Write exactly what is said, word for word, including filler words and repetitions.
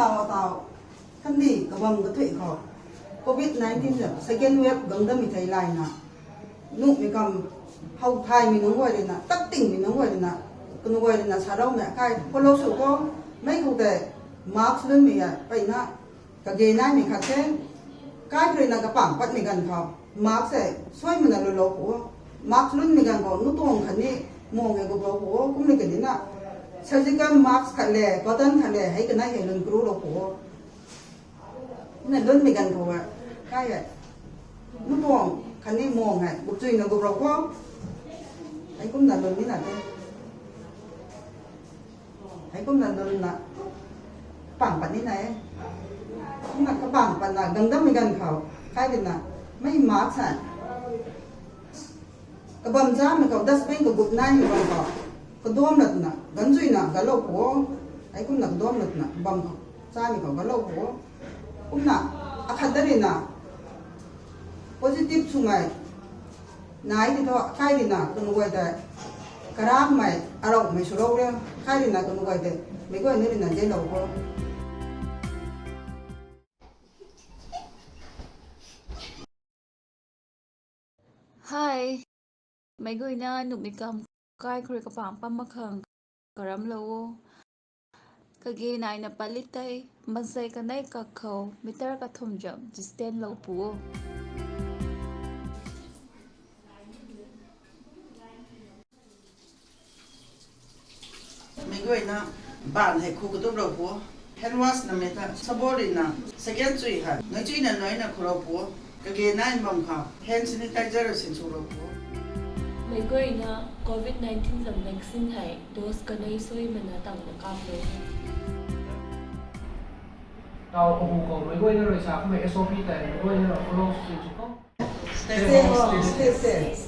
Tau tau, kandih kabam kathui khou, covid nineteen second wave gang damei thei layna, nuhmei kam, how thaymei nunc guay ruina, taktingmei nunc guay ruina, kanu guay ruina saloumei akai follow sw khou, mei khou tei mask lunmei a peyna, kage naimei khat the, kai khou ruina kapang patmei ganv khou, mask hei suaimana lulou pu o, mask lunmei ganv khou nu tuang khatni muang hei guplou pu o, kumna kadina, surgical mask khat le, cotton khat le, hei kanei hei lun karulou pu o. Na lunmei ganv khou e, kai e, nu tuang khatni muang hei gupchuina guplou pu o, hei kumna lun nina the. Hei kumna lun na, kapang pat nina e. Kumna kapang patna gang dammei ganv khou, kai ruina, mei mask hei kabam chamei khou dustbin kagup naimei ganv khou, kaduamna twna ganchuina galou pu o. Hei kumna kaduamna twna bam khou, chamei khou galou pu o. Kumna, akhat da ruina, positive swmei nai ti thu, akai ruina kanu guay tei, karamei aroumei swlou re, akai ruina kanu guay tei, meic guay ni ruina zeilou pu o. Hi, meic guayna nuhmei kam kai khou rui kapang pat mak khang karamlou o. Kage naina palit tei, maansei kanei kak khou meter kathumh zam distance lou pu o. Meic guayna, baan hei khu kaduplou pu o. Hand wash namei ta sabon ruina, second chui hei nui chuina nuina khulou pu o. Kage nai bam khou hand sanitizer rui sinswlou pu o. Meic guayna, covid nineteen zam vaccine hei dose kanei suaimana tangna kaplou. Tau ahu khou meic guayna rui sa kummei S O P tei meic guayna rui follow sw sw khou. Stay safe, stay safe.